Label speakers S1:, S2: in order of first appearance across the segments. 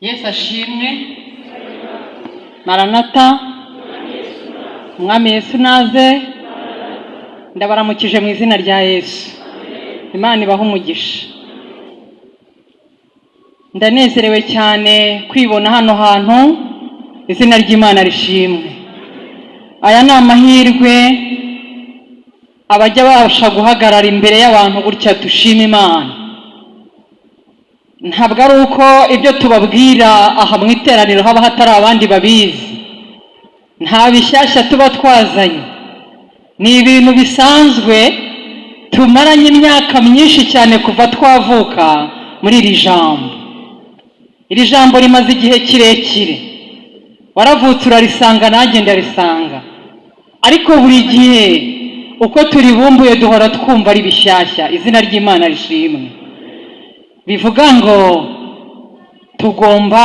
S1: Yesu ashimwe. Maranata, Umwami Yesu naze. Ndabaramukije mu izina rya Yesu. Imana ibahe umugisha. Ndanezerewe cyane kwibona hano hantu. Izina ry'Imana rishimwe. Aya ni amahirwe abajya babasha guhagarara imbere y'abantu gutya. Dushima Imana. Ntabwo ari uko ibyo tubabwira aha mu iteraniro haba hatari abandi babizi. Nta bishyashya tuba twazanye, ni ibintu bisanzwe tumaranye imyaka myinshi cyane kuva twavuka muri iri jambo. Iri jambo rimaze igihe kirekire. Waravutse urarisanga, nanjye ndarisanga, ariko buri gihe uko turibumbuye duhora twumva ari bishyashya. Izina ry'Imana rishimwe. Bivuga ngo tugomba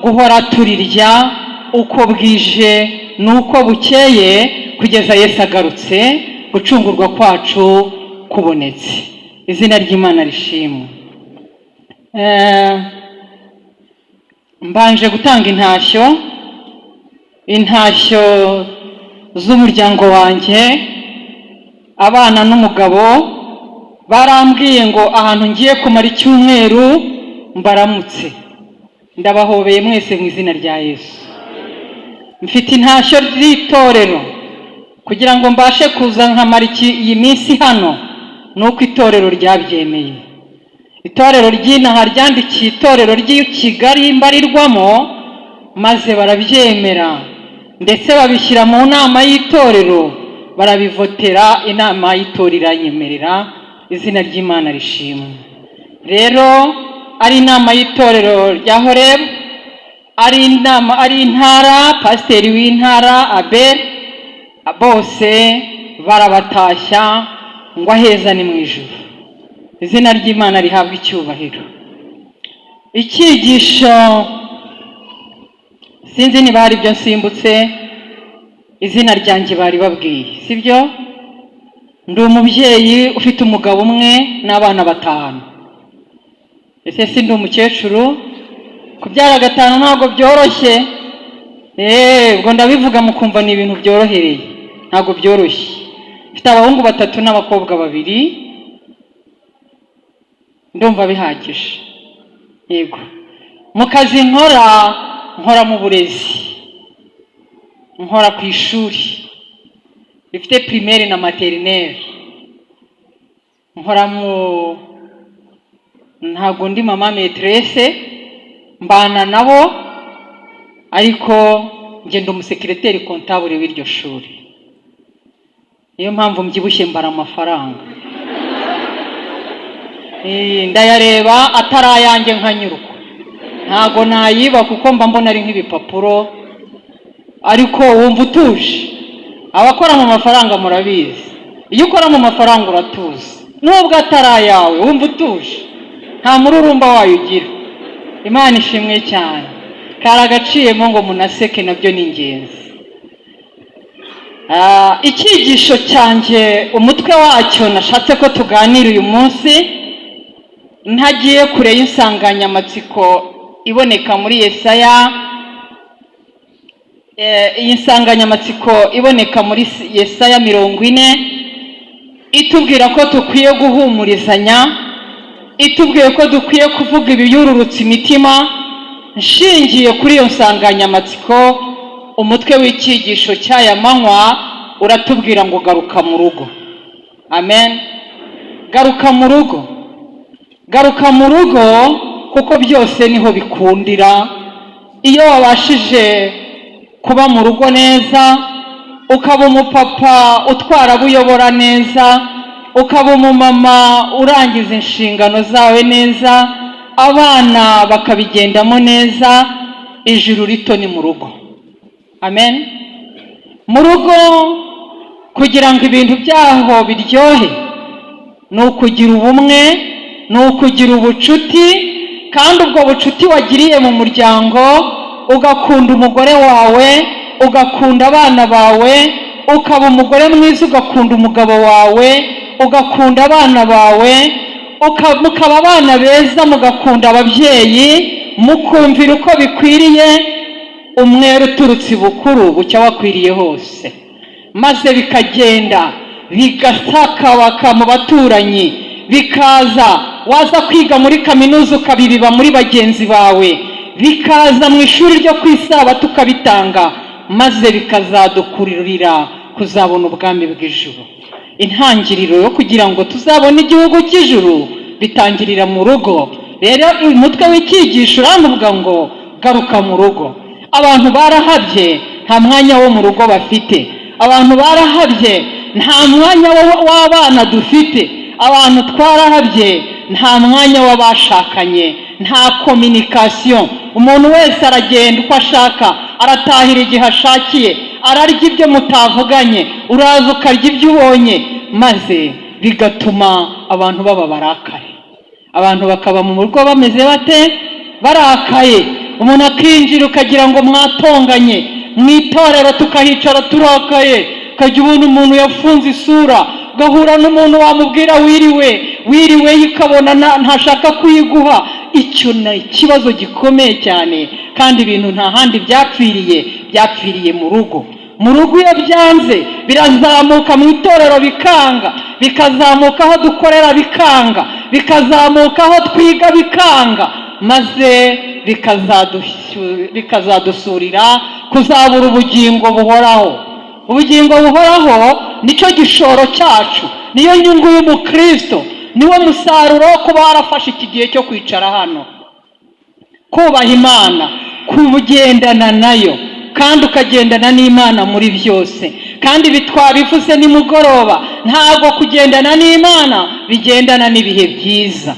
S1: guhora turirya uko bwije n'uko bukeye kugeza Yesu agarutse, gucungurwa kwacu kubonetse. Izina ry'Imana rishimwe. Mbanje gutanga intashyo, intashyo z'umuryango wanjye, abana n'umugabo. Barambwiye ngo ahantu ngiye kumara icyumweru mbaramutse. Ndabahobeye mwese mu izina rya Yesu. Mfite intashyo z'itorero. Kugira ngo mbashe kuza nkamara iyi minsi hano ni uko itorero ryabyemeye. Itorero ry'inaha ryandikiye itorero ry'i Kigali mbarirwamo, maze barabyemera, ndetse babishyira mu nama y'itorero, barabivotera, inama y'itorero iranyemerera. Izina ry'Imana rishimwe. Rero ari inama y'itorero rya Horebu, ari inama, ari intara, pasiteri w'intara Abel, bose barabatashya ngo aheza ni mu ijuru. Izina ry'Imana rihabwa icyubahiro. Icyigisho, sinzi niba hari ibyo nsimbutse. Izina ryanjye bari babwiye, sibyo? Ndi umubyeyi ufite umugabo umwe n'abana batanu. Ese si ndi umukecuru? Kubyara gatanu ntabwo byoroshye. Eee, ubwo ndabivuga mukumva ni ibintu byorohereye. Ntabwo byoroshye. Mfite abahungu batatu n'abakobwa babiri. Ndumva bihagije. Yego, mu kazi nkora, nkora mu burezi, nkora ku ishuri rifite primaire na maternelle. Nkora mu, ntabwo ndi mama maîtresse, mbana nabo, ariko ngenda umusekireteri comptable w'iryo shuri. Niyo mpamvu mbyibushye, mbara amafaranga. Ndayareba atari ayanjye nkanyurwa. Ntago nayiba kuko mba mbona ari nk'ibipapuro, ariko wumva utuje. Abakora mu mafaranga murabizi, iyo ukora mu mafaranga uratuza, nubwo atari ayawe wumva utuje, nta mururumba wayo ugira. Imana ishimwe cyane. Kari agaciyemo ngo munaseke, nabyo ni ingenzi. Icyigisho cyanjye, umutwe wacyo nashatse ko tuganira uyu munsi, ntagiye kure y'insanganyamatsiko iboneka muri Yesaya. Iyi nsanganyamatsiko iboneka muri Yesaya 40, itubwira ko dukwiye guhumurizanya, itubwiye ko dukwiye kuvuga ibiyururutsa imitima. Nshingiye kuri iyo nsanganyamatsiko, umutwe w'icyigisho cy'aya manywa uratubwira ngo garuka mu rugo. Amen. Garuka mu rugo, garuka mu rugo, kuko byose niho bikundira. Iyo wabashije kuba mu rugo neza, ukaba umupapa utwara abo uyobora neza, ukaba umumama urangiza inshingano zawe neza, abana bakabigendamo neza, ijuru rito ni mu rugo. Amen. Mu rugo, kugira ngo ibintu byaho biryohe, ni ukugira ubumwe, ni ukugira ubucuti. Kandi ubwo bucuti wagiriye mu muryango, ugakunda umugore wawe, ugakunda abana bawe, ukaba umugore mwiza, ugakunda umugabo wawe, ugakunda abana bawe, mukaba abana beza, mugakunda ababyeyi. Mukumvira uko bikwiriye. Umwera uturutse ibukuru bucya wakwiriye hose, maze bikagenda bigasakabaka mu baturanyi, bikaza waza kwiga muri kaminuza ukabibiba muri bagenzi bawe, bikaza mu ishuri ryo ku Isabato ukabitanga, maze bikazadukururira kuzabona ubwami bw'ijuru. Intangiriro yo kugira ngo tuzabone igihugu cy'ijuru bitangirira mu rugo. Rero umutwe w'icyigisho uramvuga ngo garuka mu rugo. Abantu barahabye, nta mwanya wo mu rugo bafite. Abantu barahabye, nta mwanya w'abana dufite. Abantu twarahabye, nta mwanya w'abashakanye, nta communication. Umuntu wese aragenda uko ashaka, aratahira igihe ashakiye, ararya ibyo mutavuganye, uraza ukarya ibyo ubonye, maze bigatuma abantu baba barakare. Abantu bakaba mu rugo bameze bate? Barakaye. Umuntu akinjira ukagira ngo mwatonganye. Mu itorero tukahicara turakaye, ukajya ubona umuntu yafunze isura, ugahura n'umuntu wamubwira wiriwe wiriwe, ukabona ntashaka kuyiguha. Icyo ni ikibazo gikomeye cyane, kandi ibintu nta handi byapfiriye, byapfiriye mu rugo. Mu rugo iyo byanze birazamuka mu itorero bikanga, bikazamuka aho dukorera bikanga, bikazamuka aho twiga bikanga, maze bikazadusurira kuzabura ubugingo buhoraho. Ubugingo buhoraho nicyo gishoro cyacu, niyo nyungu y'umukristo, niwo musaruro wo kuba warafashe iki gihe cyo kwicara hano. Kubaha Imana, kugendana nayo, kandi ukagendana n'Imana muri byose. Kandi ibi twabivuze nimugoroba, ntabwo kugendana n'Imana bigendana n'ibihe byiza.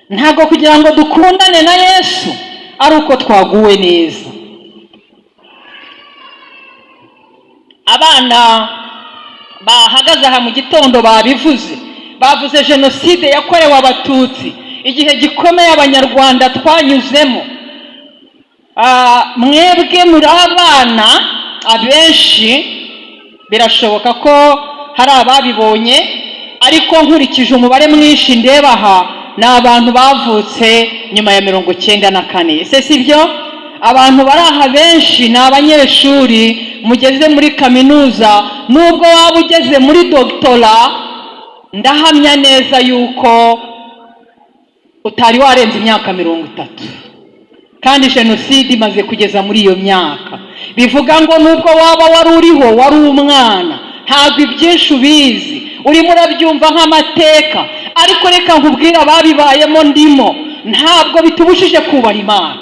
S1: Ntabwo kugira ngo dukundane na Yesu ari uko twaguwe neza. Abana bahagaze aha mu gitondo babivuze, bavuze jenoside yakorewe Abatutsi, igihe gikomeye Abanyarwanda twanyuzemo. Mwebwe muri abana abenshi birashoboka ko hari ababibonye, ariko nkurikije umubare mwinshi ndeba aha, ni abantu bavutse nyuma ya 94. Ese si byo? Abantu bari aha benshi ni abanyeshuri mugeze muri kaminuza. Nubwo waba ugeze muri doctorat, ndahamya neza yuko utari warenza imyaka 30, kandi jenoside imaze kugeza muri iyo myaka. Bivuga ngo nubwo waba wari uriho, wari umwana, ntabwo ibyinshi ubizi, urimo urabyumva nk'amateka. Ariko reka nkubwire, ababibayemo ndimo, ntabwo bitubujije kubaha Imana.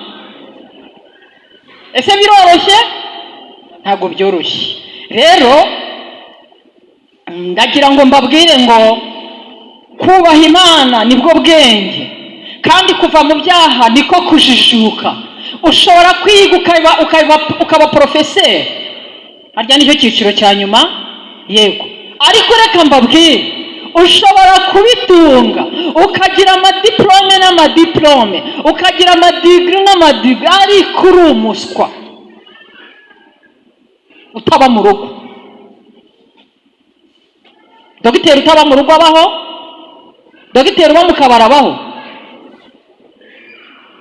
S1: Ese biroroshye? Ntabwo byoroshye. Rero ndagira ngo mbabwire ngo kubaha Imana nibwo bwenge, kandi kuva mu byaha niko kujijuka. Ushobora kwiga ukaba porofeseri, harya nicyo cyiciro cya nyuma, yego. Ariko reka mbabwire, ushobora kubitunga, ukagira amadiporome n'amadiporome, ukagira amadigiri n'amadigiri, ariko uri umuswa utaba mu rugo. Dogiteri utaba mu rugo abaho? Dogiteri uba mu kabari abaho?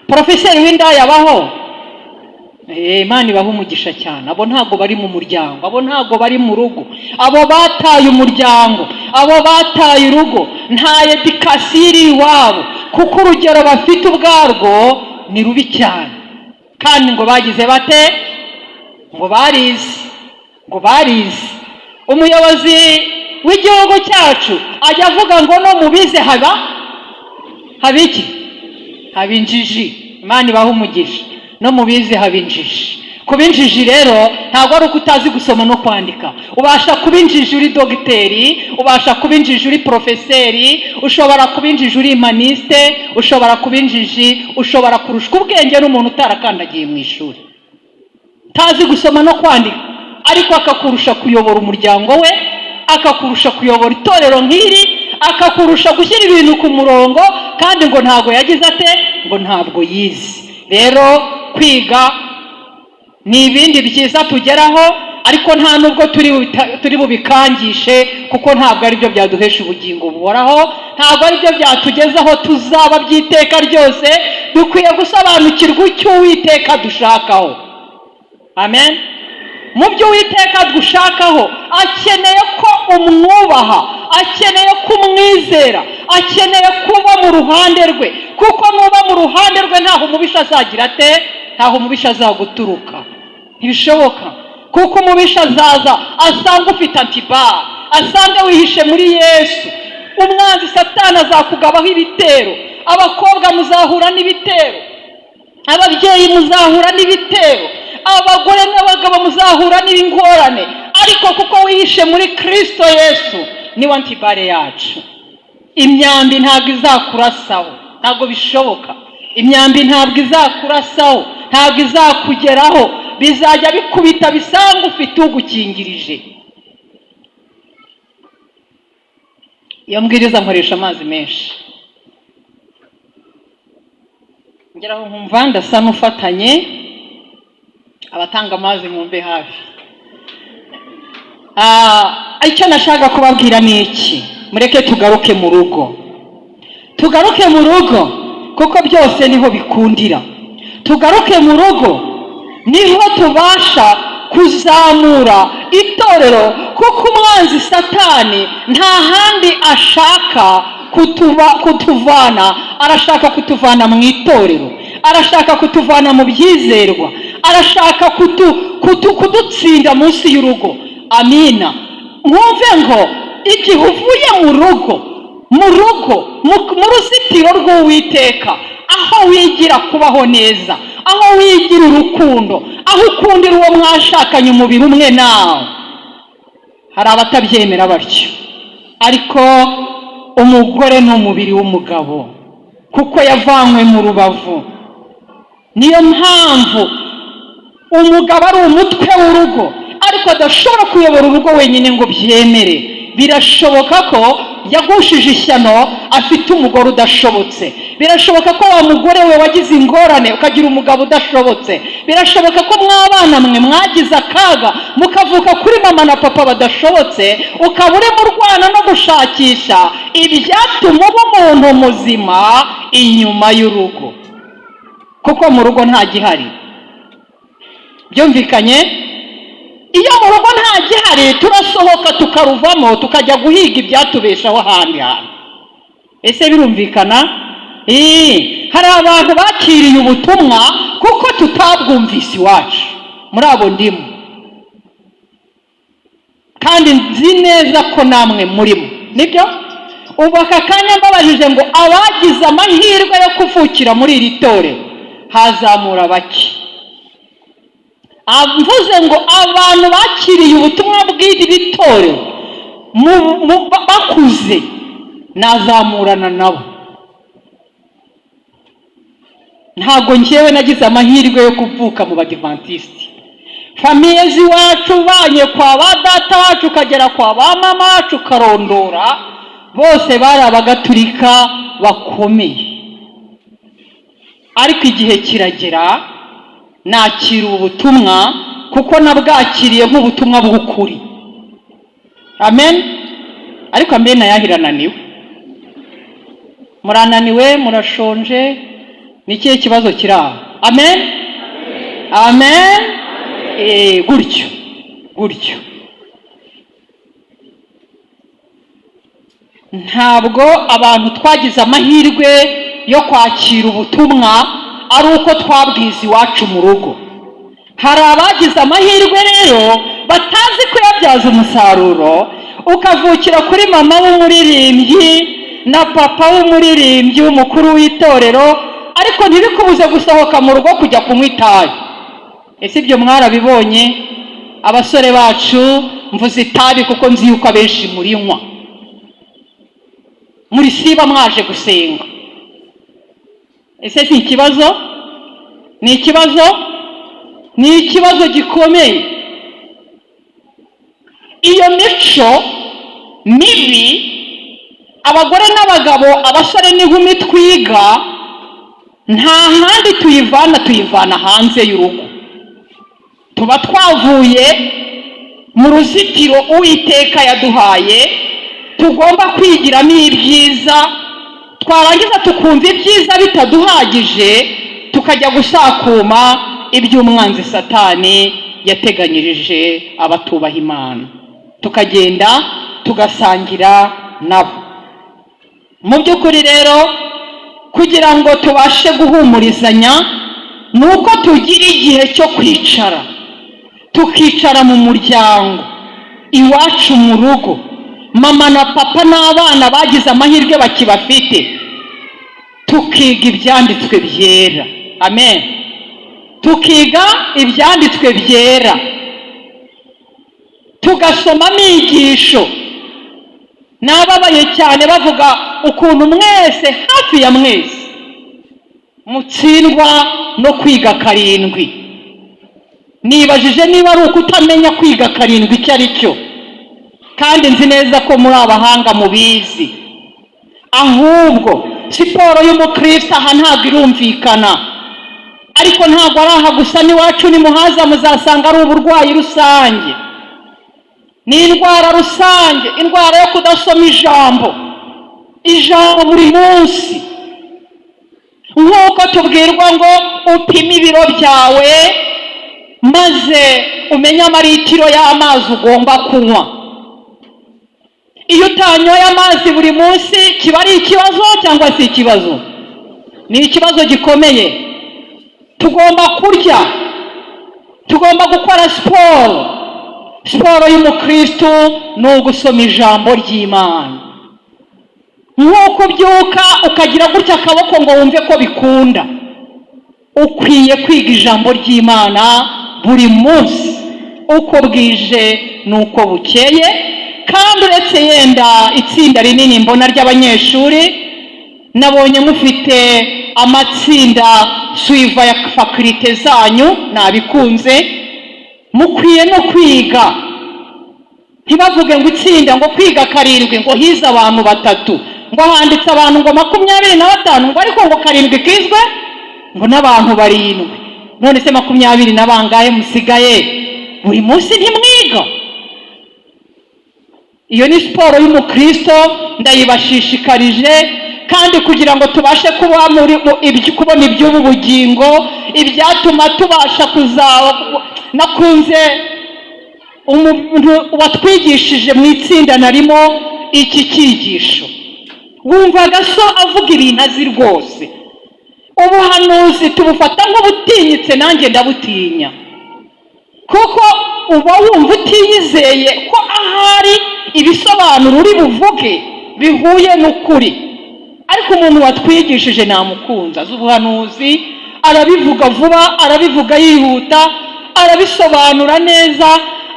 S1: Porofeseri w'indaya abaho? Imana ibaha umugisha cyane. Abo ntabwo bari mu muryango, abo ntabwo bari mu rugo, abo bataye umuryango, abo bataye urugo. Nta éducation iri iwabo, kuko urugero bafite ubwarwo ni rubi cyane. Kandi ngo bagize bate? Ngo barize, ngo barize. Umuyobozi w'igihugu cyacu ajya avuga ngo no mu bize haba iki? Haba injiji. Imana ibaha umugisha. No mu bize haba injiji. Kuba injiji rero ntabwo ari uko utazi gusoma no kwandika. Ubasha kuba injiji uri dogiteri, ubasha kuba injiji uri porofeseri, ushobora kuba injiji uri humaniste, ushobora kuba injiji, ushobora kurushwa ubwenge n'umuntu utarakandagiye mu ishuri, utazi gusoma no kwandika, ariko akakurusha kuyobora umuryango we, akakurusha kuyobora itorero nk'iri, akakurusha gushyira ibintu ku murongo, kandi ngo ntabwo yagize ate? Ngo ntabwo yize. Rero kwiga ni ibindi byiza tugeraho. Ariko nta nubwo turi bubikangishe, kuko ntabwo ari byo byaduhesha ubugingo buhoraho, ntabwo ari byo byatugezaho tuzaba by'iteka ryose. Dukwiye gusobanukirwa icyo Uwiteka dushakaho. Amen. Mu byo Uwiteka dushakaho, akeneye ko umwubaha, akeneye ko umwizera, akeneye kuba mu ruhande rwe, kuko nuba mu ruhande rwe ntaho umubisha azagira ate? Ntaho umubisha azaguturuka. Ntibishoboka, kuko umubisha azaza asanga ufite anti-balles, asanga wihishe muri Yesu. Umwanzi Satani azakugabaho ibitero. Abakobwa muzahura n'ibitero, ababyeyi muzahura n'ibitero, abagore n'abagabo muzahura n'ingorane, ariko kuko wihishe muri Kirisito Yesu, niwe anti-balle yacu. Imyambi ntabwo izakurasaho, ntabwo bishoboka. Imyambi ntabwo izakurasaho, ntabwo izakugeraho. Bizajya bikubita bisanga ufite ugukingirije. Iyo mbwiriza nkoresha amazi menshi, ngeraho nkumva ndasa n'ufatanye. Abatanga amazi mwumve hafi. Icyo nashaka kubabwira ni iki: mureke tugaruke mu rugo, tugaruke mu rugo, kuko byose niho bikundira. Tugaruke mu rugo, niho tubasha kuzamura itorero, kuko umwanzi Satani nta handi ashaka kutuvana. Arashaka kutuvana mu itorero, arashaka kutuvana mu byizerwa, arashaka kudutsinda munsi y'urugo. Amina. Mwumve ngo igihe uvuye mu rugo, mu rugo, mu ruzitiro rw'Uwiteka, aho wigira kubaho neza, aho wigira urukundo, aho ukundira uwo mwashakanye umubiri umwe nawe. Hari abatabyemera batyo, ariko umugore ni umubiri w'umugabo, kuko yavanywe mu rubavu. Niyo mpamvu umugabo ari umutwe w'urugo, ariko adashobora kuyobora urugo wenyine ngo byemere. Birashoboka ko yagushije ishyano afite umugore udashobotse. Birashoboka ko wa mugore we wagize ingorane ukagira umugabo udashobotse. Birashoboka ko mwabana mwe mwagize akaga, mukavuka kuri mama na papa badashobotse, ukaba urimo urwana no gushakisha ibyatuma uba umuntu muzima inyuma y'urugo, kuko mu rugo nta gihari. Byumvikanye? Iyo mu rugo nta gihari, turasohoka tukaruvamo, tukajya guhiga ibyatubeshaho ahandi hantu. Ese birumvikana? Hari abantu bakiriye ubutumwa kuko tutabwumvise iwacu. Muri abo ndimo, kandi nzi neza ko namwe murimo. Nibyo. Ubu aka kanya mbabajije ngo abagize amahirwe yo kuvukira muri iri torero, hazamura bake. Mvuze ngo abantu bakiriye ubutumwa bw'iri torero bakuze, nazamurana nabo. Ntabwo ngewe nagize amahirwe yo kuvuka mu Badivantisiti. Famille z'iwacu, ubanye kwa ba data wacu ukagera kwa ba mama wacu ukarondora, bose bari Abagatulika bakomeye. Ariko igihe kiragera nakira ubu butumwa, kuko nabwakiriye nk'ubutumwa bw'ukuri. Amen. Ariko amen ayahirananiwe, murananiwe, murashonje, ni ikihe kibazo kiri aho? Amen, amen. Gutyo gutyo. Ntabwo abantu twagize amahirwe yo kwakira ubutumwa ari uko twabwize iwacu mu rugo. Hari abagize amahirwe rero batazi kuyabyaza umusaruro, ukavukira kuri mama w'umuririmbyi na papa w'umuririmbyi w'umukuru w'itorero, ariko ntibikubuze gusohoka mu rugo kujya kunywa itabi. Ese ibyo mwarabibonye? Abasore bacu, mvuze itabi kuko nzi yuko abenshi murinywa, muri siba mwaje gusenga. Ese si ikibazo? Ni ikibazo, ni ikibazo gikomeye. Iyo mico mibi abagore n'abagabo, abasore n'inkumi twiga, nta handi tuyivana, tuyivana hanze y'urugo. Tuba twavuye Mu ruzitiro Uwiteka yaduhaye tugomba kwigiramo ibyiza, twarangiza tukumva ibyiza bitaduhagije, tukajya gusakuma iby'umwanzi Satani yateganyirije abatubaha Imana, tukagenda tugasangira nabo. Mu by'ukuri rero, kugira ngo tubashe guhumurizanya ni uko tugira igihe cyo kwicara, tukicara mu muryango iwacu mu rugo, mama na papa n'abana bagize amahirwe bakibafite, tukiga ibyanditswe byera. Amen. Tukiga ibyanditswe byera, tugasoma amigisho. Nababaye cyane bavuga ukuntu mwese, hafi ya mwese, mutsindwa no kwiga karindwi. Nibajije niba ari ukutamenya kwiga karindwi icyo ari cyo, kandi nzi neza ko muri abahanga mubizi. Ahubwo siporo y'umukristo aha ntabwo irumvikana, ariko ntabwo ari aha gusa, n'iwacu nimuhaza muzasanga ari uburwayi rusange, ni indwara rusange, indwara yo kudasoma ijambo buri munsi. Nk'uko tubwirwa ngo upime ibiro byawe maze umenye amaritiro y'amazi ugomba kunywa, iyo utanyoye amazi buri munsi kiba ari ikibazo cyangwa si ikibazo? Ni ikibazo gikomeye. Tugomba kurya, tugomba gukora siporo. Siporo y'umukristo ni ugusoma ijambo ry'Imana. Nk'uko ubyuka ukagira gutya akaboko ngo wumve ko bikunda, ukwiye kwiga ijambo ry'Imana buri munsi, uko bwije n'uko bukeye. Kandi uretse yenda itsinda rinini mbona ry'abanyeshuri, nabonye mufite amatsinda suivant ya faculté zanyu, nabikunze. Mukwiye no kwiga. Ntibavuge ngo itsinda ngo kwiga karindwi ngo hize abantu batatu, ngo handitse abantu ngo 25, ngo ariko ngo karindwi kizwe ngo n'abantu barindwi. None se 20 na bangahe musigaye? Buri munsi ntimwiga? Iyo ni siporo y'umukristo, ndayibashishikarije. Kandi kugira ngo tubashe kuba muri kubona iby'ubu bugingo, ibyatuma tubasha kuzaba, nakunze umuntu watwigishije mu itsinda narimo iki cyigisho. Wumvaga so avuga ibintu azi rwose. Ubuhanuzi tubufata nk'ubutinyitse, nanjye ndabutinya, kuko uba wumva utiyizeye ko ahari ibisobanuro uri buvuge bihuye n'ukuri. Ariko umuntu watwigishije namukunze, azi ubuhanuzi, arabivuga vuba, arabivuga yihuta, arabisobanura neza.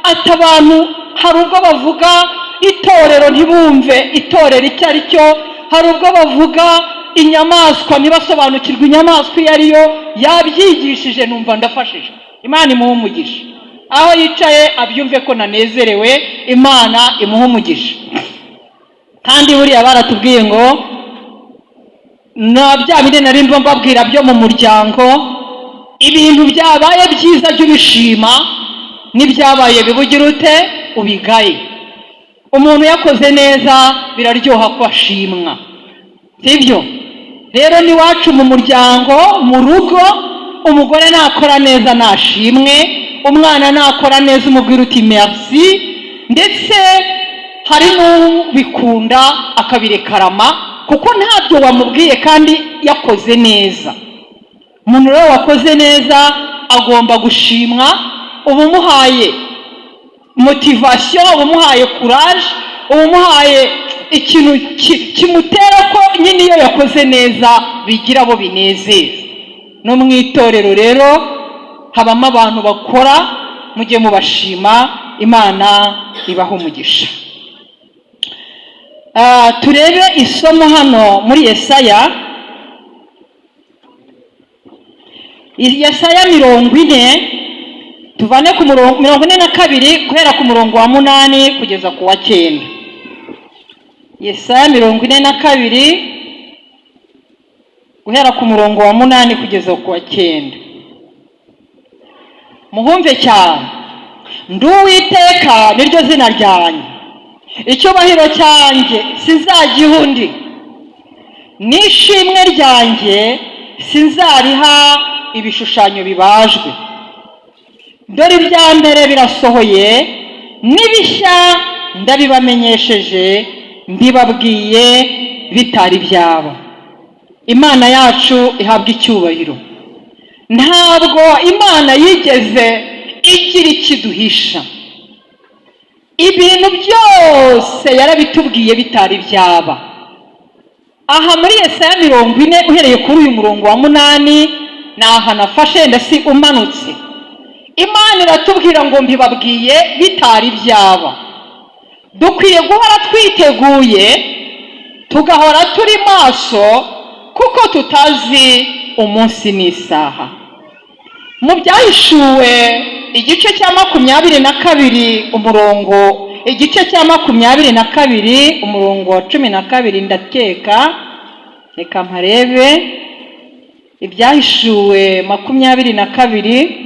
S1: Ati abantu hari ubwo bavuga itorero ntibumve itorero icyo ari cyo, hari ubwo bavuga inyamaswa ntibasobanukirwe inyamaswa iyo ari yo. Yabyigishije numva ndafashije. Imana imuhe umugisha. Aho yicaye abyumve ko nanezerewe. Imana imuhe umugisha. Kandi buriya baratubwiye ngo na bya bindi nari mbabwira byo mu muryango, ibintu byabaye byiza jya ubishima, n'ibyabaye bibugira ute ubigaye. Umuntu yakoze neza biraryoha ko ashimwa, sibyo? Rero n'iwacu mu muryango, mu rugo, umugore nakora neza nashimwe, umwana nakora neza umubwira uti "Merci". Ndetse hari n'ubikunda akabirekarama kuko ntabyo wamubwiye kandi yakoze neza. Umuntu rero wakoze neza agomba gushimwa. Uba umuhaye motivation, uba umuhaye courage, uba umuhaye ikintu kimutera ko nyine iyo yakoze neza bigira abo binezeza. No mu itorero rero habamo abantu bakora, mujye mubashima. Imana ibaha umugisha. Turebe isomo hano muri Yesaya, Yesaya 40, tuvane ku murongo 42, guhera ku murongo wa 8 kugeza ku wa 9. Yesaya 42, guhera ku murongo wa 8 kugeza ku wa 9. Muhumve cyane. Ndi Uwiteka, niryo zina ryanjye. Icyubahiro cyanjye sinzagiha undi, n'ishimwe ryanjye sinzariha ibishushanyo bibajwe. Dore ibya mbere birasohoye, n'ibishya ndabibamenyesheje, mbibabwiye bitari byaba. Imana yacu ihabwa icyubahiro. Ntabwo Imana yigeze igira ikiduhisha. Ibintu byose yarabitubwiye bitari byaba. Aha muri Yesaya 40, uhereye kuri uyu murongo wa 8, ni aha nafashe, ndasi umanutse. Imana iratubwira ngo mbibabwiye bitari byaba. Dukwiye guhora twiteguye, tugahora turi maso, kuko tutazi umunsi n'isaha. Mu Byahishuwe igice cya 22 umurongo, igice cya 22 umurongo wa 12, ndakeka, reka mparebe. Ibyahishuwe 22.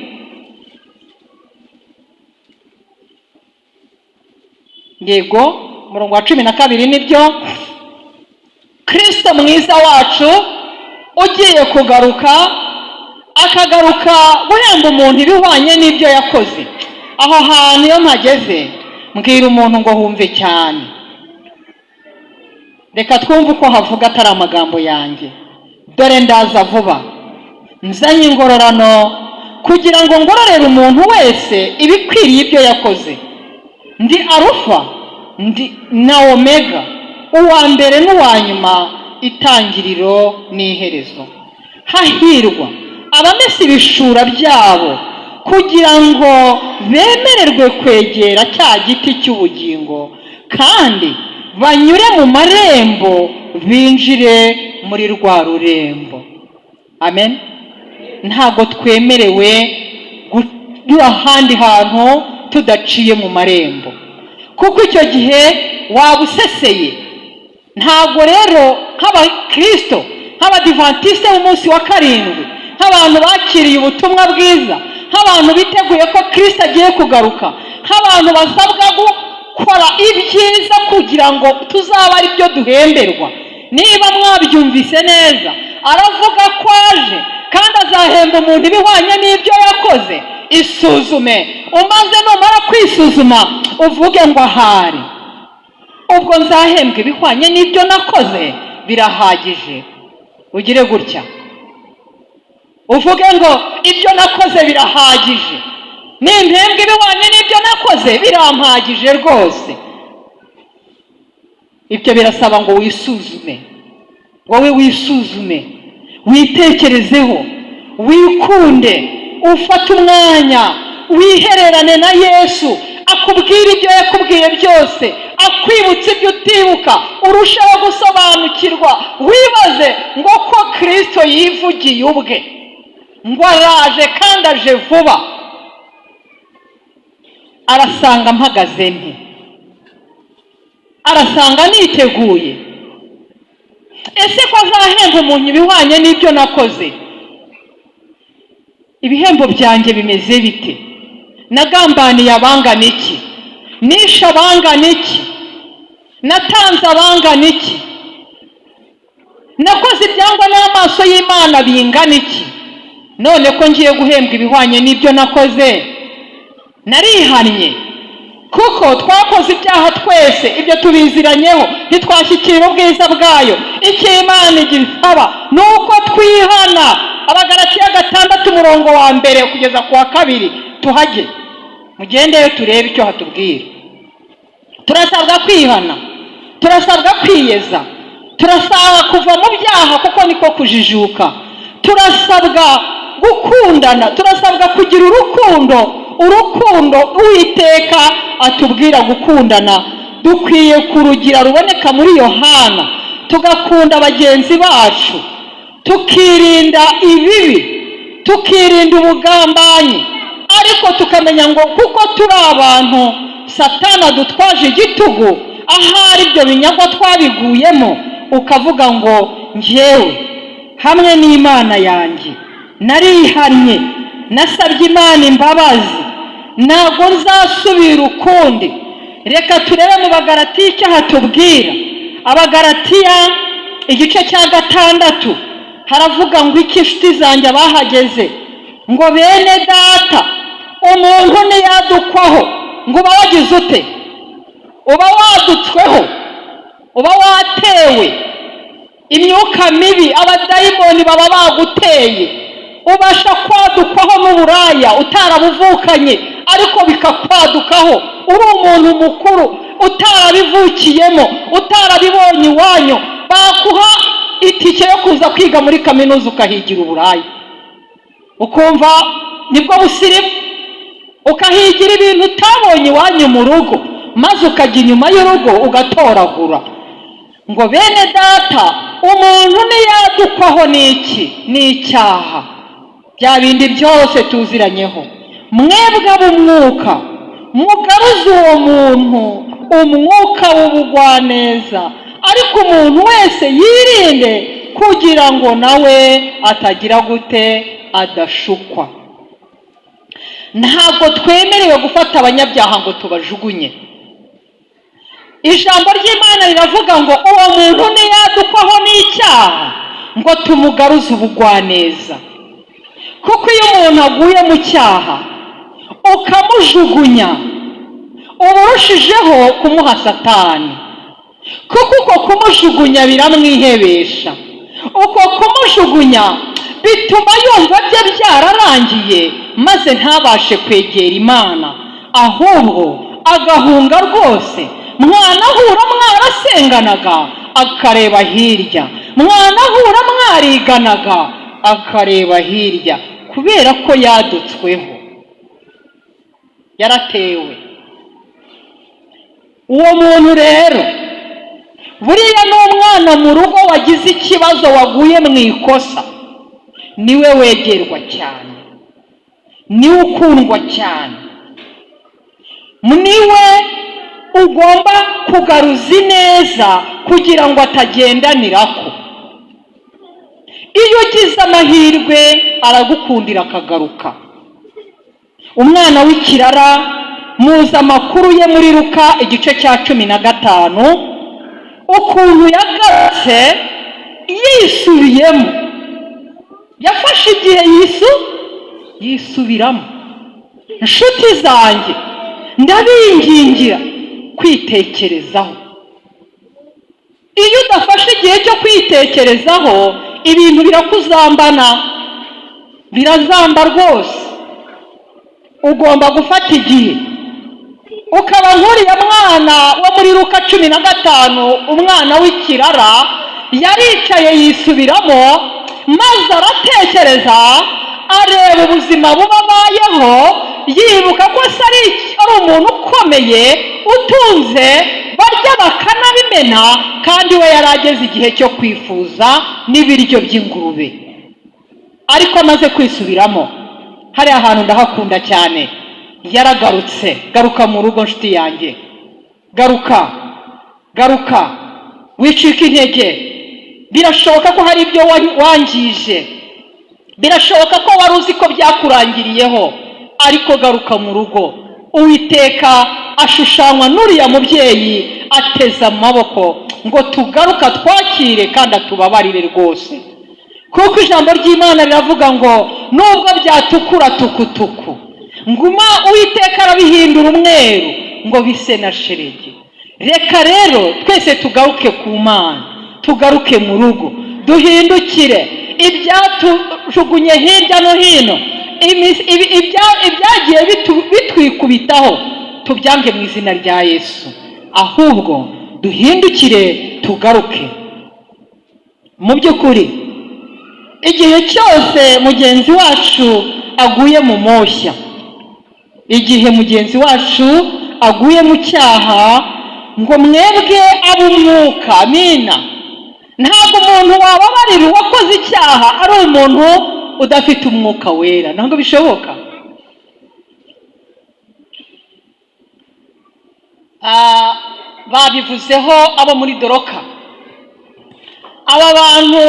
S1: Yego, umurongo wa 12 nibyo. Kirisito mwiza wacu ugiye kugaruka, akagaruka guhemba umuntu ibihwanye n'ibyo yakoze. Aho hantu iyo mpageze mbwira umuntu ngo humve cyane. Reka twumve uko havuga, atari amagambo yanjye. Dore ndaza vuba, nzanye ingororano kugira ngo ngororere umuntu wese ibikwiriye ibyo yakoze. Ndi Arufa, ndi na Omega, uwa mbere n'uwa nyuma, itangiriro n'iherezo. Hahirwa abamesa ibishura byabo kugira ngo bemererwe kwegera cya giti cy'ubugingo, kandi banyure mu marembo binjire muri rwa rurembo. Amen. Ntabwo twemerewe kunyura ahandi hantu tudaciye mu marembo, kuko icyo gihe waba useseye. Ntabwo rero nk'abakirisito, nk'abadivantisite b'umunsi wa karindwi, nk'abantu bakiriye ubutumwa bwiza, nk'abantu biteguye ko Kirisito agiye kugaruka, nk'abantu basabwa gukora ibyiza kugira ngo tuzabe ari byo duhemberwa. Niba mwabyumvise neza, aravuga ko aje kandi azahemba umuntu ibihwanye n'ibyo yakoze. Isuzume, umaze numara kwisuzuma uvuge ngo ahari ubwo nzahembwa ibihwanye n'ibyo nakoze, birahagije. Ugire gutya uvuge ngo ibyo nakoze birahagije, nimpembwa ibihwanye n'ibyo nakoze birampagije rwose. Ibyo birasaba ngo wisuzume, wowe wisuzume, witekerezeho, wikunde, ufate umwanya wihererane na Yesu, akubwire ibyo yakubwiye byose, akwibutsa ibyo utibuka, urusheho gusobanukirwa. Wibaze ngo ko Kirisito yivugiye ubwe ngo araje kandi aje vuba, arasanga mpagaze nte? Arasanga niteguye? Ese ko azahemba umuntu ibihwanye n'ibyo nakoze, ibihembo byanjye bimeze bite? Nagambaniye abangana iki? Nishe abangana iki? Natanze abangana iki? Nakoze ibyangwa n'amaso y'Imana bingana iki? None ko ngiye guhembwa ibihwanye n'ibyo nakoze, narihannye? Kuko twakoze ibyaha twese, ibyo tubiziranyeho, ntitwashyikira ubwiza bwayo. Icyo Imana igisaba ni uko twihana. Abagaratiya 6 umurongo wa 1 kugeza ku wa 2, tuhajye, mugendeyo turebe icyo hatubwira. Turasabwa kwihana, turasabwa kwiyeza, turasabwa kuva mu byaha kuko niko kujijuka. Turasabwa gukundana, turasabwa kugira urukundo, urukundo Uwiteka atubwira gukundana. Dukwiye kurugira ruboneka muri Yohana, tugakunda bagenzi bacu, tukirinda ibibi, tukirinda ubugambanyi, ariko tukamenya ngo kuko turi abantu, Satana adutwaje igitugu, ahari ibyo binyagwa twabiguyemo. Ukavuga ngo njyewe hamwe n'Imana yanjye narihannye, nasabye Imana imbabazi, Ntabwo nzasubira ukundi. Reka turebe mu Bagaratiya icyo hatubwira. Abagaratiya igice cya 6 haravuga ngo iki? Inshuti zanjye abahageze, ngo: "Bene Data, umuntu niyadukwaho", ngo uba wagize ute? Uba wadutsweho, uba watewe imyuka mibi, abadayimoni baba baguteye. Ubasha kwadukwaho n'uburaya utarabuvukanye, ariko bikakwadukaho uri umuntu mukuru, utarabivukiyemo, utarabibonye iwanyu. Bakuha itike yo kuza kwiga muri kaminuza, ukahigira uburaya, ukumva nibwo busirimu, ukahigira ibintu utabonye iwanyu mu rugo, maze ukajya inyuma y'urugo ugatoragura. Ngo: "Bene Data, umuntu niyadukwaho n'iki? N'icyaha", bya bindi byose tuziranyeho, "mwebwe ab'umwuka mugaruze uwo muntu umwuka w'ubugwaneza. Ariko umuntu wese yirinde kugira ngo nawe atagira gute? Adashukwa." Ntabwo twemerewe gufata abanyabyaha ngo tubajugunye. Ijambo ry'Imana riravuga ngo uwo muntu niyadukwaho n'icyaha, ngo tumugaruze ubugwaneza, kuko iyo umuntu aguye mu cyaha ukamujugunya, uba urushijeho kumuha Satani, kuko uko kumujugunya biramwihebesha. Uko kumujugunya bituma yumva bye byararangiye, maze ntabashe kwegera Imana, ahubwo agahunga rwose. Mwanahura mwarasenganaga, akareba hirya. Mwanahura mwariganaga, akareba hirya, kubera ko yadutsweho, yaratewe. Uwo muntu rero, buriya n'umwana mu rugo wagize ikibazo, waguye mu ikosa, niwe wegerwa cyane, niwe ukundwa cyane, niwe ugomba kugaruza ineza kugira ngo atagendanirako. Iyo ugize amahirwe aragukundira akagaruka. Umwana w'ikirara muzi amakuru ye muri Luka igice cya 15, ukuntu yagarutse yisubiyemo. Yafashe igihe yisubiramo. Inshuti zanjye, ndabingingira kwitekerezaho. Iyo udafashe igihe cyo kwitekerezaho, ibintu birakuzambana, birazamba rwose. Ugomba gufata igihe ukaba nk'uriya mwana wo muri Luka 15, umwana w'ikirara. Yaricaye yisubiramo, maze aratekereza, areba ubuzima buba abayeho, yibuka ko se ari umuntu ukomeye utunze, barya bakanabimena, kandi we yari ageze igihe cyo kwifuza n'ibiryo by'ingurube. Ariko amaze kwisubiramo, hariya hantu ndahakunda cyane, yaragarutse. Garuka mu rugo, nshuti yanjye, garuka, garuka, wicika intege. Birashoboka ko hari ibyo wangije, birashoboka ko wari uzi ko byakurangiriyeho, ariko garuka mu rugo. Uwiteka ashushanywa n'uriya mubyeyi ateze amaboko ngo tugaruka twakire kandi atubabarire rwose, kuko ijambo ry'Imana riravuga ngo nubwo byatukura tukutuku, nguma Uwiteka arabihindura umweru ngo bise na sheregi. Reka rero twese tugaruke ku Mana, tugaruke mu rugo, duhindukire. Ibyatujugunye hirya no hino, ibyagiye bitwikubitaho, tubyange mu izina rya Yesu, ahubwo duhindukire, tugaruke. Mu by'ukuri, igihe cyose mugenzi wacu aguye mu moshya, igihe mugenzi wacu aguye mu cyaha, ngo mwebwe ab'umwuka, amina. Ntabwo umuntu wababarira uwakoze icyaha ari umuntu udafite Umwuka Wera, ntabwo bishoboka. Babivuzeho abo muri Doroka, aba bantu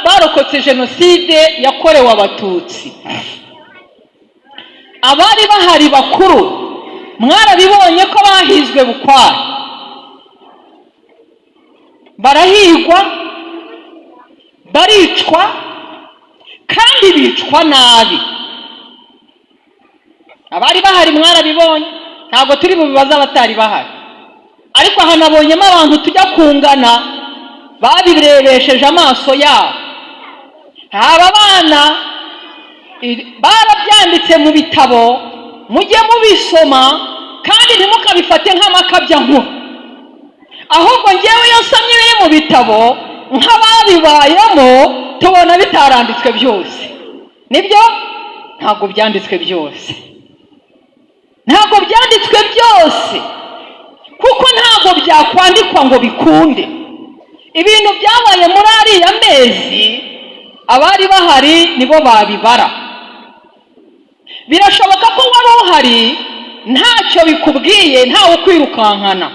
S1: barokotse jenoside yakorewe Abatutsi. Abari bahari bakuru mwarabibonye ko bahizwe bukware, barahigwa, baricwa, kandi bicwa nabi. Abari bahari mwarabibonye, ntabwo turi bubibaze abatari bahari, ariko aha nabonyemo abantu tujya kungana babirebesheje amaso yabo. Aba bana barabyanditse mu bitabo, mujye mubisoma kandi ntimukabifate nk'amakabyankuru. Ahubwo ngewe iyo nsomye ibiri mu bitabo nk'ababibayemo, tubona bitaranditswe byose. Nibyo, ntabwo byanditswe byose, ntabwo byanditswe byose, kuko ntabwo byakwandikwa ngo bikunde. Ibintu byabaye muri ariya mezi, abari bahari nibo babibara. Birashoboka ko wari uhari ntacyo bikubwiye, ntawe ukwirukankana,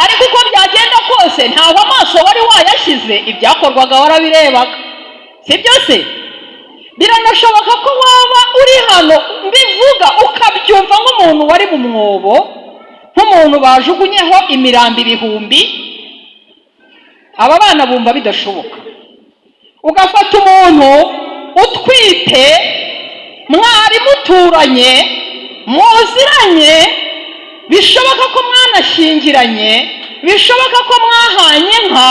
S1: ariko uko byagenda kose, ntaho amaso wari wayashyize, ibyakorwaga warabirebaga, si byo se? Biranashoboka ko waba uri hano mbivuga ukabyumva nk'umuntu wari mu mwobo, nk'umuntu bajugunyeho imirambo ibihumbi. Aba bana bumva bidashoboka. Ugafata umuntu utwite, mwari muturanye, muziranye, bishoboka ko mwanashyingiranye, bishoboka ko mwahanye inka,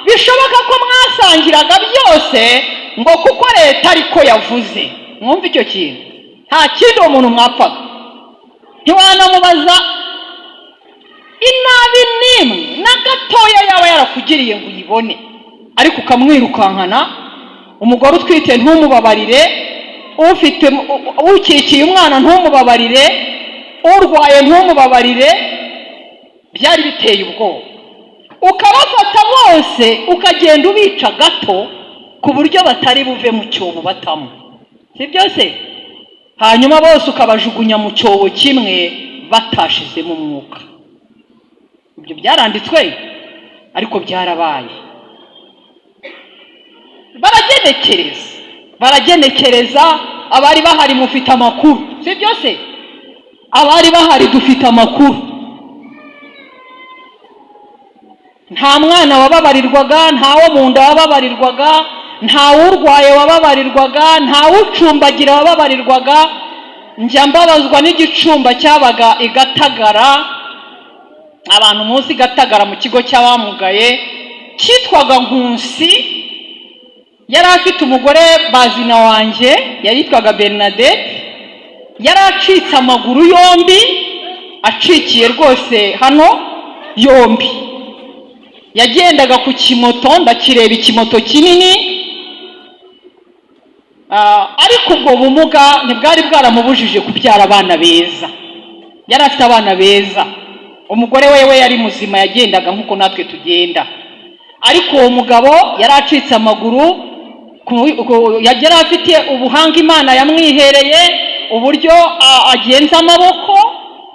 S1: bishoboka ko mwasangiraga byose, ngo kuko leta ariko yavuze. Mwumve icyo kintu, nta kindi uwo muntu mwapfaga, ntiwanamubaza inabi n'imwe na gatoya yaba yarakugiriye ngo uyibone, ariko ukamwirukankana. Umugore utwite ntumubabarire, ufite ukikiye umwana ntumubabarire, urwaye ntumubabarire. Byari biteye ubwoba. Ukabafata bose, ukagenda ubica gato ku buryo batari buve mu cyobo batamo, si byose? Hanyuma bose ukabajugunya mu cyobo kimwe batashizemo umwuka. Ibyo byaranditswe, ariko byarabaye. Baragenekereza, baragenekereza. Abari bahari mufite amakuru, si byose? Abari bahari dufite amakuru. Nta mwana wababarirwaga, nta wo mu nda wababarirwaga, nta wurwaye wababarirwaga, nta wucumbagira wababarirwaga. Njya mbabazwa n'igicumba cyabaga i Gatagara, abantu munsi Gatagara, mu kigo cy'abamugaye cyitwaga Nkusi. Yari afite umugore bazina wanjye, yitwaga Bernadette. Yari acitse amaguru yombi, acikiye rwose hano yombi. Yagendaga ku kimoto, ndakireba, ikimoto kinini. Ariko ubwo bumuga ntibwari bwaramubujije kubyara abana beza. Yari afite abana beza. Umugore we we yari muzima, yagendaga nk'uko natwe tugenda, ariko uwo mugabo yari acitse amaguru. Yari afite ubuhanga Imana yamwihereye, uburyo agenza amaboko,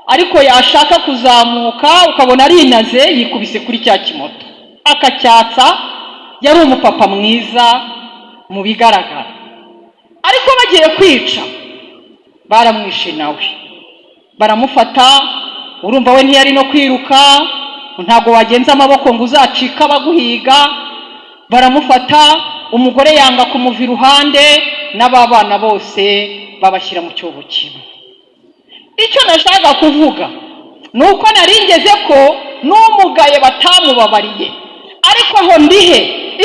S1: ariko yashaka kuzamuka ukabona arinaze, yikubise kuri cya kimoto akacyatsa. Yari umupapa mwiza mu bigaragara, ariko bagiye kwica baramwishe nawe, baramufata. Urumva we ntiyari no kwiruka, ntabwo wagenza amaboko ngo uzacike abaguhiga. Baramufata, umugore yanga kumuva iruhande, n'aba bana bose babashyira mu cyobo kimwe. Icyo nashaka kuvuga ni uko nari ngeze ko n'umugaye batamubabariye, ariko aho ndihe?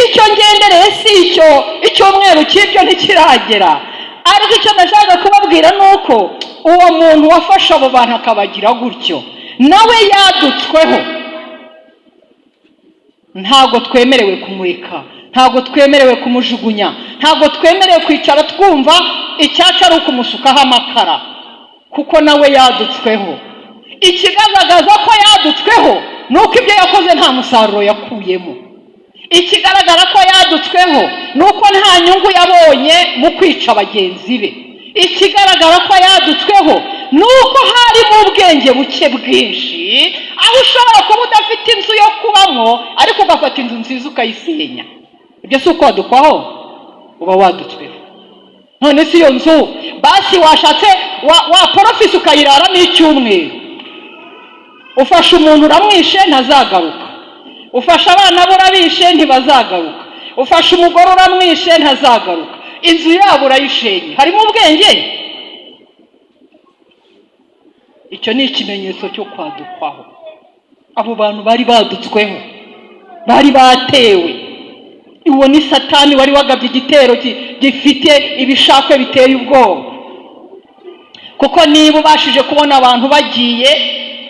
S1: Icyo ngendereye si icyo, icyumweru cy'ibyo ntikiragera. Ariko icyo nashaka kubabwira ni uko uwo muntu wafashe abo bantu akabagira gutyo, nawe yadutsweho. Ntabwo twemerewe kumureka, ntabwo twemerewe kumujugunya, ntabwo twemerewe kwicara twumva icyacu ari ukumusukaho amakara, kuko nawe yadutsweho. Ikigaragaza ko yadutsweho ni uko ibyo yakoze nta musaruro yakuyemo. Ikigaragara ko yadutsweho ni uko nta nyungu yabonye mu kwica bagenzi be. Ikigaragara ko yadutsweho ni uko harimo ubwenge buke bwinshi, aho ushobora kuba udafite inzu yo kubamo ariko ugafata inzu nziza ukayisenya. Ibyo si ukwadukwaho, uba wadutsweho. None si iyo nzu basi washatse wa porofisi ukayiraramo icyumweru? Ufashe umuntu uramwishe, ntazagaruka. Ufashe abana be urabishe, ntibazagaruka. Ufashe umugore uramwishe, ntazagaruka. Inzu yabo urayishenye. Harimo ubwenge? Icyo ni ikimenyetso cyo kwadukwaho. Abo bantu bari badutsweho, bari batewe. Uwo ni Satani wari wagabye igitero gifite ibishakwe biteye ubwoba, kuko niba ubashije kubona abantu bagiye,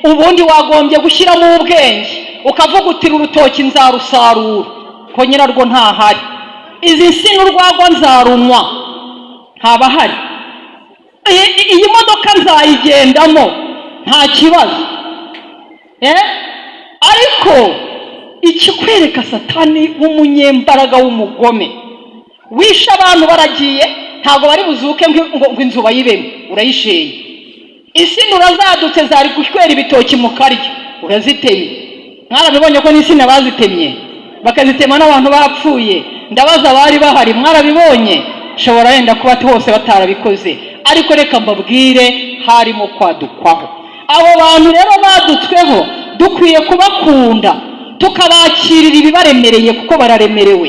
S1: ubundi wagombye gushyiramo ubwenge ukavuga uti: "Uru rutoki nzarusarura ko nyirarwo ntahari, izi nsina urwagwa nzarunywa ntabahari, iyi modoka nzayigendamo nta kibazo." Ariko ikikwereka Satani w'umunyembaraga, w'umugome, wishe abantu, baragiye, ntabwo bari buzuke ngo inzu bayibemo, urayishenye. Insina urazadutse, zari gutwera ibitoki mu karyo, urazitemye. Mwarabibonye ko n'insina bazitemye, bakazitema n'abantu bapfuye. Ndabaza abari bahari, mwarabibonye? Nshobora wenda kuba hose batarabikoze, ariko reka mbabwire, harimo kwadukwaho. Abo bantu rero badutsweho, dukwiye kubakunda, tukabakirira ibibaremereye, kuko bararemerewe.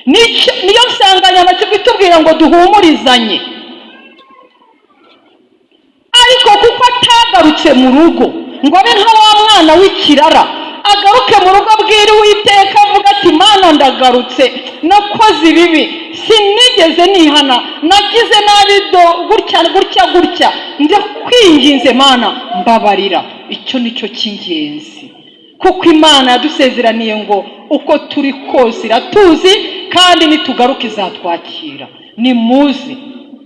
S1: Niyo nsanganyamatsiko itubwira ngo duhumurizanye. Ariko kuko atagarutse mu rugo ngo abe nka wa mwana w'ikirara, agaruke mu rugo abwira Uwiteka, avuga ati: "Mana, ndagarutse, nakoze ibibi, sinigeze nihana, nagize nabi, do gutya gutya gutya, ndakwinginze Mana, mbabarira." Icyo ni cyo cy'ingenzi, kuko Imana yadusezeraniye ngo uko turi kose iratuzi, kandi nitugaruka izatwakira. Nimuze,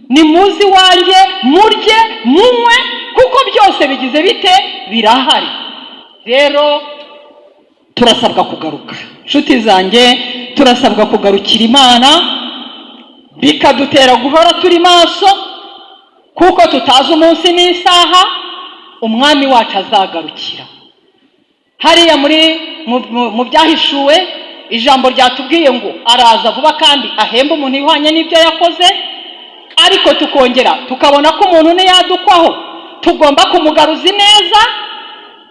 S1: nimuze iwanjye, murye, munywe, kuko byose bigize bite? Birahari. Rero turasabwa kugaruka, inshuti zanjye, turasabwa kugarukira Imana, bikadutera guhora turi maso, kuko tutazi umunsi n'isaha Umwami wacu azagarukira. Hariya muri mu Byahishuwe, ijambo ryatubwiye ngo araza vuba kandi ahemba umuntu ihwanye n'ibyo yakoze. Ariko tukongera tukabona ko umuntu niyadukwaho tugomba kumugaruza ineza,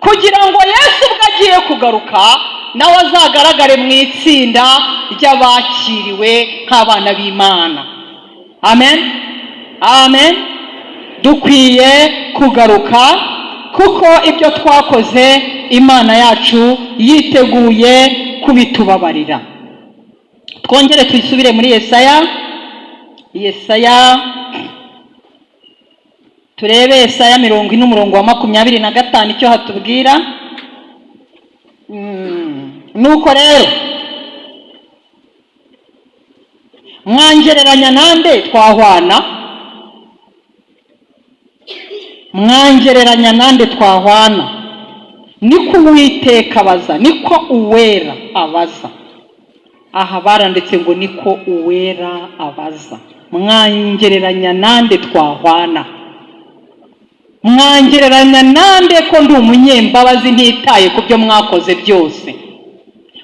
S1: kugira ngo Yesu ubwo agiye kugaruka nawe azagaragare mu itsinda ry'abakiriwe nk'abana b'Imana. Amen, amen. Dukwiye kugaruka, kuko ibyo twakoze Imana yacu yiteguye kubitubabarira. Twongere tuyisubire muri Yesaya. Yesaya, turebe Yesaya 40, umurongo wa 25, icyo hatubwira. Nuko rero mwangereranya nande twahwana? Mwangereranya nande twahwana? Niko Uwiteka abaza, niko Uwera abaza. Aha baranditse ngo niko Uwera abaza: mwangereranya nande twahwana? Mwangereranya nande ko ndi umunyembabazi, ntitaye ku byo mwakoze byose?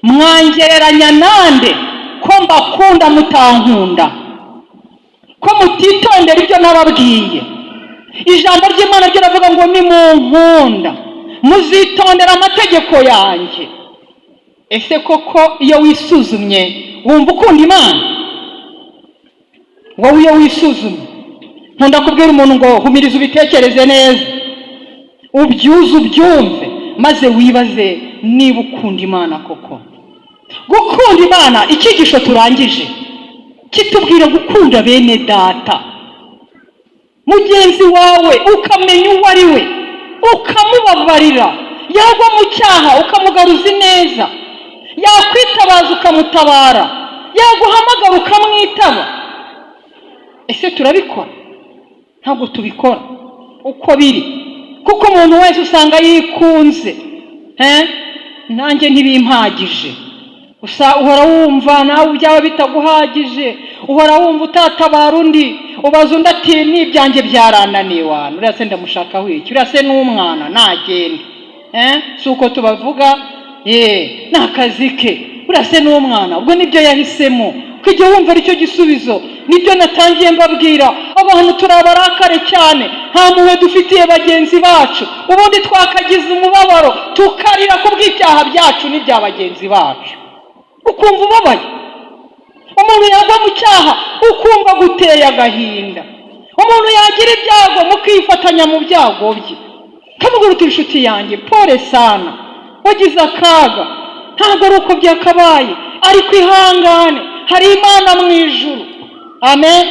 S1: Mwangereranya nande ko mbakunda mutankunda, ko mutitondera ibyo nababwiye? Ijambo ry'Imana ryo riravuga ngo nimunkunda muzitondera amategeko yanjye. Ese koko iyo wisuzumye wumva ukunda Imana? Wowe iyo wisuzumye, nkunda kubwira umuntu ngo humiriza, ubitekereze neza, ubyuze, ubyumve, maze wibaze niba ukunda Imana koko. Gukunda Imana, icyigisho turangije kitubwira gukunda bene data, mugenzi wawe, ukamenya uwo ari we, ukamubabarira, yagwa mu cyaha ukamugaruza ineza, yakwitabaza ukamutabara, yaguhamagara ukamwitaba. Ese turabikora? Ntabwo tubikora uko biri, kuko umuntu wese usanga yikunze. Nanjye ntibimpagije. Gusa uhora wumva nawe byaba bitaguhagije, uhora wumva utatabara undi. Ubaza undi ati: "N'ibyanjye byarananiye wana, uriya se ndamushakaho iki? Uriya se n'umwana nagende." Si uko tubavuga? Ye, ni akazi ke. Uriya se n'umwana, ubwo nibyo yahisemo. Ko Ukajya wumva aricyo gisubizo. Nibyo natangiye mbabwira, abantu turi abarakare cyane, nta mpuhwe dufitiye bagenzi bacu. Ubundi twakagize umubabaro tukarira ku bw'ibyaha byacu n'ibya bagenzi bacu. Ukumva ubabaye, umuntu yagwa mu cyaha ukumva guteye agahinda, umuntu yagira ibyago mukifatanya mu byago bye, kamubwira uti: "Inshuti yanjye, pole sana, wagize akaga, ntabwo ari uko byakabaye, ariko ihangane, hari Imana mu ijuru." Amen.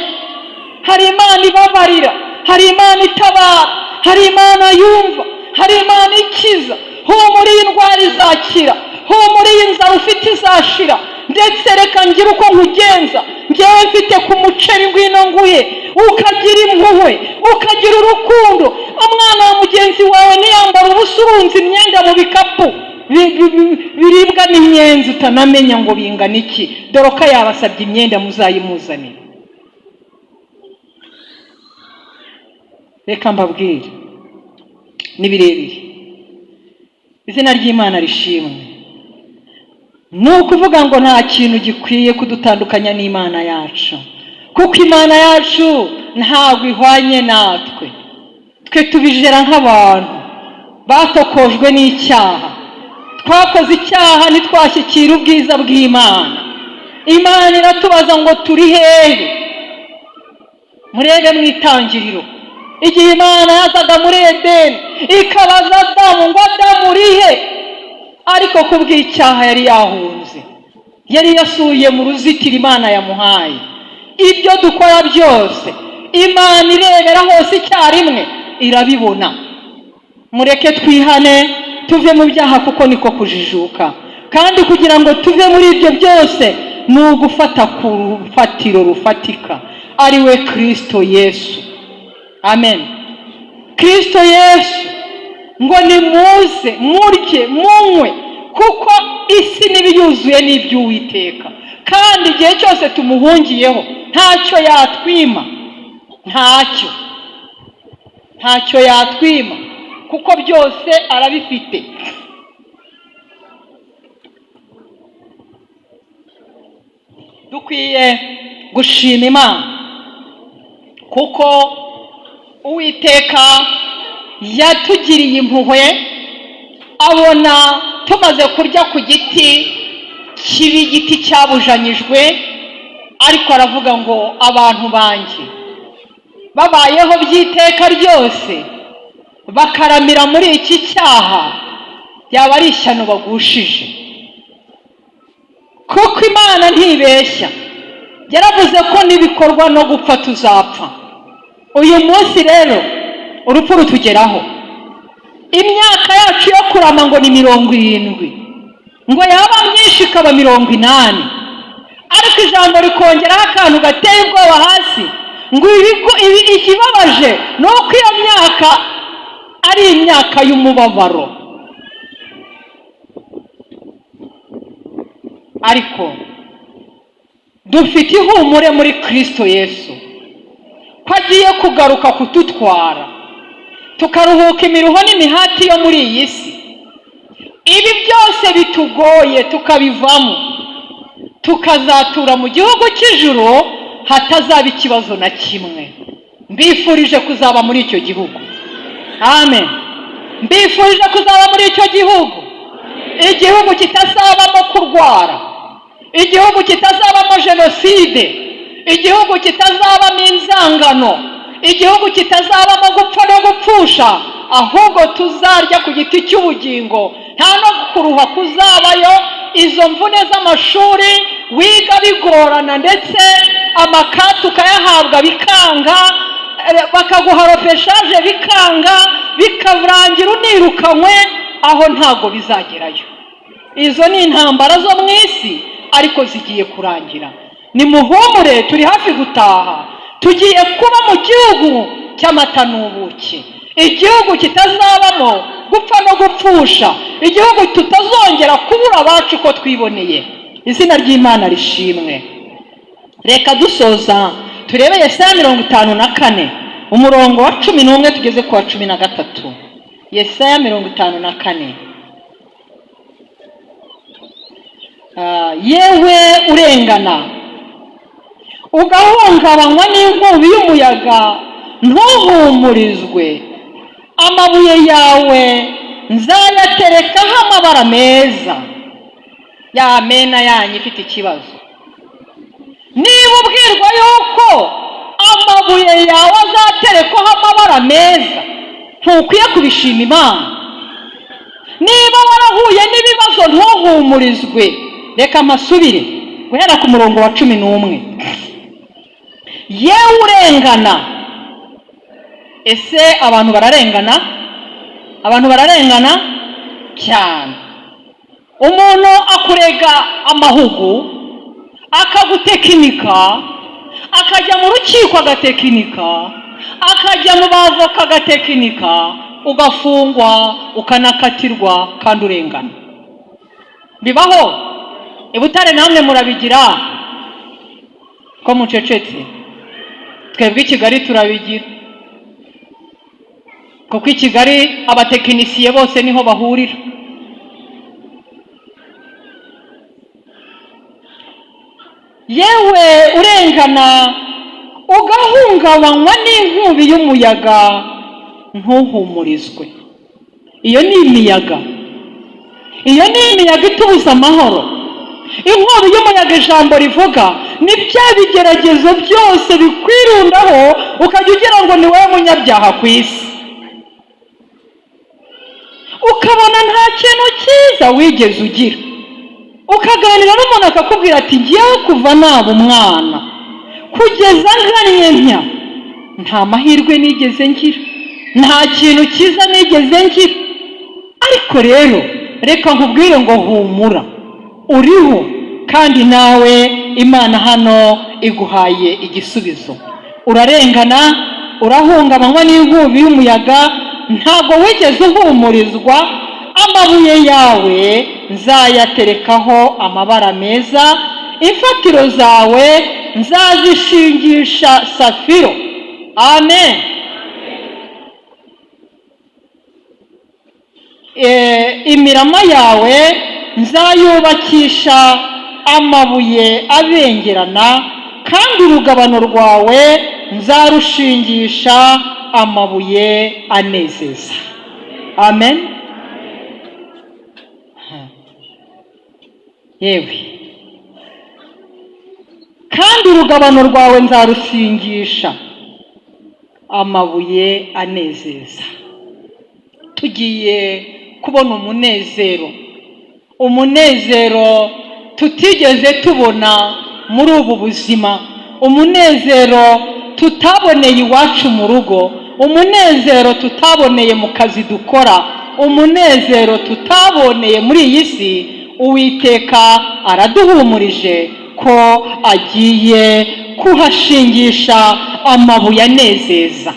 S1: Hari Imana ibabarira, hari Imana itabara, hari Imana yumva, hari Imana ikiza. Humura, iyi ndwara izakira. Humura, iyi nzara ufite izashira. Ndetse reka ngire uko nkugenza, ngewe mfite ku muceri, ngwino nguhe. Ukagira impuhwe, ukagira urukundo. Umwana wa mugenzi wawe ntiyambara ubusa, urunze imyenda mu bikapu biribwa n'inyenzi, utanamenya ngo bingana iki. Dore ko yabasabye imyenda, muzayimuzanire. Reka mbabwire, ni birebire. Izina ry'Imana rishimwe. Ni ukuvuga ngo nta kintu gikwiye kudutandukanya n'Imana yacu, kuko Imana yacu ntabwo ihwanye natwe. Twe tubijera nk'abantu batokojwe n'icyaha, twakoze icyaha ntitwashyikira ubwiza bw'Imana. Imana iratubaza ngo turi hehe? Murebe mu Itangiriro, igihe Imana yazaga muri Edeni ikabaza Adamu ngo: "Adamu, uri he?" Ariko kubw'icyaha yari yahunze, yari yasuye mu ruzitiro Imana yamuhaye. Ibyo dukora byose Imana irebera hose icyarimwe, irabibona. Mureke twihane, tuve mu byaha, kuko niko kujijuka. Kandi kugira ngo tuve muri ibyo byose ni ugufata ku rufatiro rufatika, ari we Kirisito Yesu. Amen. Kirisito Yesu ngo: "Nimuze murye, munywe, kuko isi n'ibiyuzuye n'iby'Uwiteka." Kandi igihe cyose tumuhungiyeho ntacyo yatwima, ntacyo, ntacyo yatwima, kuko byose arabifite. Dukwiye gushima Imana kuko Uwiteka yatugiriye impuhwe, abona tumaze kurya ku giti kibi, igiti cyabujanyijwe, ariko aravuga ngo: "Abantu banjye babayeho by'iteka ryose bakaramira muri iki cyaha, byaba ari ishyano bagushije." Kuko Imana ntibeshya, yaravuze ko n'ibikorwa no gupfa tuzapfa. Uyu munsi rero urupfu rutugeraho. Imyaka yacu yo kurama ngo ni 70, ngo yaba myinshi ikaba 80, ariko ijambo rikongeraho akantu gateye ubwoba hasi ngo ikibabaje ni uko iyo myaka ari imyaka y'umubabaro. Ariko dufite ihumure muri Kirisito Yesu ko agiye kugaruka kudutwara, tukaruhuka imiruho n'imihati yo muri iyi si. Ibi byose bitugoye tukabivamo, tukazatura mu gihugu cy'ijuru hatazaba ikibazo na kimwe. Mbifurije kuzaba muri icyo gihugu. Amen. Mbifurije kuzaba muri icyo gihugu, igihugu kitazabamo kurwara, igihugu kitazabamo jenoside, igihugu kitazabamo inzangano, igihugu kitazabamo gupfa no gupfusha, ahubwo tuzarya ku giti cy'ubugingo, nta no kuruha kuzabayo. Izo mvune z'amashuri wiga bigorana, ndetse amakati ukayahabwa bikanga, bakaguha repêchage bikanga, bikarangira unirukanywe, aho ntabwo bizagerayo. Izo ni intambara zo mu isi, ariko zigiye kurangira. Nimuhumure, turi hafi gutaha, tugiye kuba mu gihugu cy'amata n'ubuki, igihugu kitazabamo gupfa no gupfusha, igihugu tutazongera kubura abacu uko twiboneye. Izina ry'Imana rishimwe. Reka dusoza turebe Yesaya 54, umurongo wa 11 tugeze ku wa 13. Yesaya 54. Yewe urengana. Ugahungabanywa n'inkubi y'umuyaga, ntuhumurizwe. Amabuye yawe nzayaterekaho amabara meza. Ya mena yanyu ifite ikibazo. Niba ubwirwa yuko amabuye yawe azaterekwaho amabara meza, ntukwiye kubishima Imana? Niba warahuye n'ibibazo ntuhumurizwe, reka mpasubire guhera ku murongo wa 11. Yewe urengana, ese abantu bararengana? Abantu bararengana cyane. Umuntu akurega amahugu, akagutekinika, akajya mu rukiko agatekinika, akajya mu bavoka agatekinika, ugafungwa, ukanakatirwa kandi urengana. Bibaho i Butare, namwe murabigira ko mucecetse? Twebwe i Kigali turabigira, kuko i Kigali abatekinisiye bose niho bahurira. Yewe urengana, ugahungabanywa n'inkubi y'umuyaga, ntuhumurizwe. Iyo ni imiyaga, iyo ni imiyaga itubuza amahoro. Inkubi y'umuyaga, ijambo rivuga, ni bya bigeragezo byose bikwirundaho, ukajya ugira ngo ni wowe munyabyaha ku isi, ukabona nta kintu cyiza wigeze ugira. Ukaganira n'umuntu akakubwira ati: "Ngewe kuva naba umwana kugeza ngannye ntya, nta mahirwe nigeze ngira, nta kintu cyiza nigeze ngira." Ariko rero reka nkubwire ngo humura, uriho, kandi nawe Imana hano iguhaye igisubizo. Urarengana, urahungabanywa n'inkubi y'umuyaga, ntabwo wigeze uhumurizwa. Amabuye yawe nzayaterekaho amabara meza, imfatiro zawe nzazishingisha safiro. Amen. Imirama yawe nzayubakisha amabuye abengerana, kandi urugabano rwawe nzarushingisha amabuye anezeza. Amen. Yewe, kandi urugabano rwawe nzarushingisha amabuye anezeza. Tugiye kubona umunezero, umunezero tutigeze tubona muri ubu buzima, umunezero tutaboneye iwacu mu rugo, umunezero tutaboneye mu kazi dukora, umunezero tutaboneye muri iyi si. Uwiteka araduhumurije ko agiye kuhashingisha amabuye anezeza.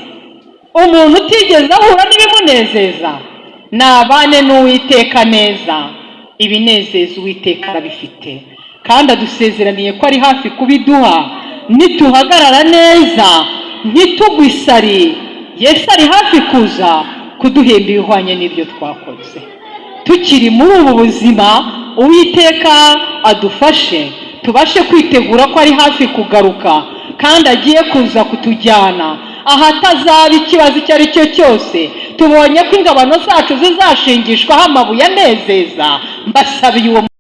S1: Umuntu utigeze ahura n'ibimunezeza nabane n'Uwiteka neza. Ibinezeza Uwiteka arabifite, kandi adusezeraniye ko ari hafi kubiduha nituhagarara neza, ntitugwe isari. Yesu ari hafi kuza kuduhemba ibihwanye n'ibyo twakoze tukiri muri ubu buzima. Uwiteka adufashe tubashe kwitegura ko ari hafi kugaruka, kandi agiye kuza kutujyana ahatazaba ikibazo icyo ari cyo cyose. Tubonye ko ingabano zacu zizashingishwaho amabuye anezeza. Mbasabiye uwo